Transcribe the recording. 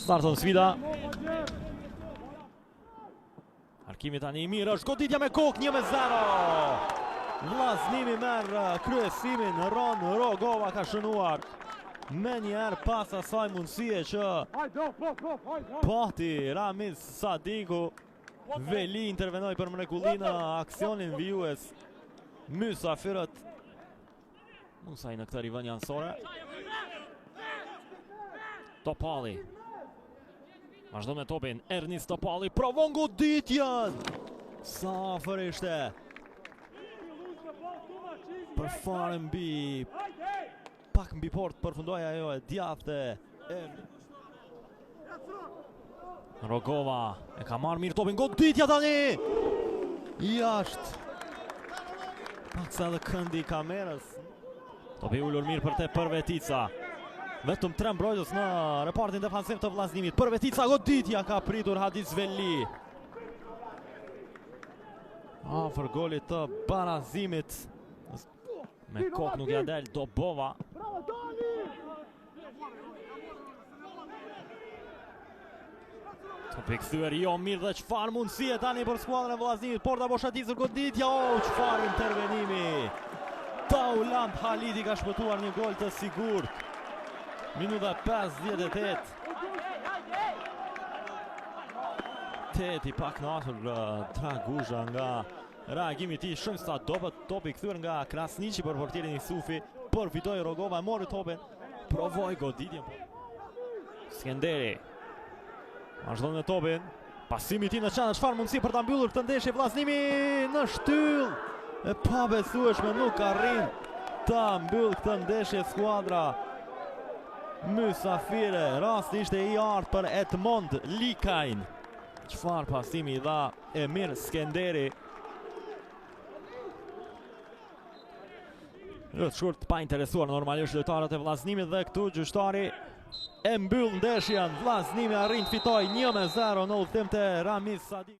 Starton sfida. Harkimi tani i mirë është goditja me kokë 1-0. Vllaznimi merr uh, kryesimin, Ron Rogova ka shënuar menjëherë pas asaj mundësie që pati Ramiz Sadiku. Veli intervenoi për mrekulli në aksionin vijues. Mysafirët Musaj në këtë rivënie anësore. Topalli. Vazhdon me topin. Ernis Topalli provon goditjen. Sa afër ishte. Për fare mbi pak mbi portë përfundoi ajo e djathtë e Rogova e ka marrë mirë topin, goditja tani! Jashtë! Paksa edhe këndi i kamerës. Topi ulur mirë për te Përvetica. Vetëm tre mbrojtës në repartin defansiv të Vllaznimit. Përvetica goditja ka pritur Hadis Veli. Afër golit të barazimit. Me kokë nuk ia del Dobova. Topi kthyer jo mirë dhe çfarë mundësie tani për skuadrën e Vllaznimit. Porta boshatisur goditja, oh, çfarë intervenimi. Taulant Haliti ka shpëtuar një gol të sigurt. Minuta 58. Tejet i pakënaqur uh, Dragusha nga Reagimi i tij shumë sa dobët, topi i kthyer nga Krasniqi për portierin Isufi, përfitoi Rogova, mori topin, provoi goditjen. Skenderi. Vazhdon me topin. Pasimi i tij në qendër, çfarë mundësi për ta mbyllur këtë ndeshje Vllaznimi në shtyllë. E pabesueshme nuk arrin ta mbyll këtë ndeshje skuadra. Mysafire, rasti ishte i artë për Edmond Likajn. Çfarë pasimi i dha Emir Skenderi. Rrët shkurt pa interesuar normalisht lojtarët e Vllaznimit dhe këtu gjyqtari e mbyll ndeshjen. Vllaznimi arrin të fitojë 1-0 në udhëtim te Ramiz Sadiku.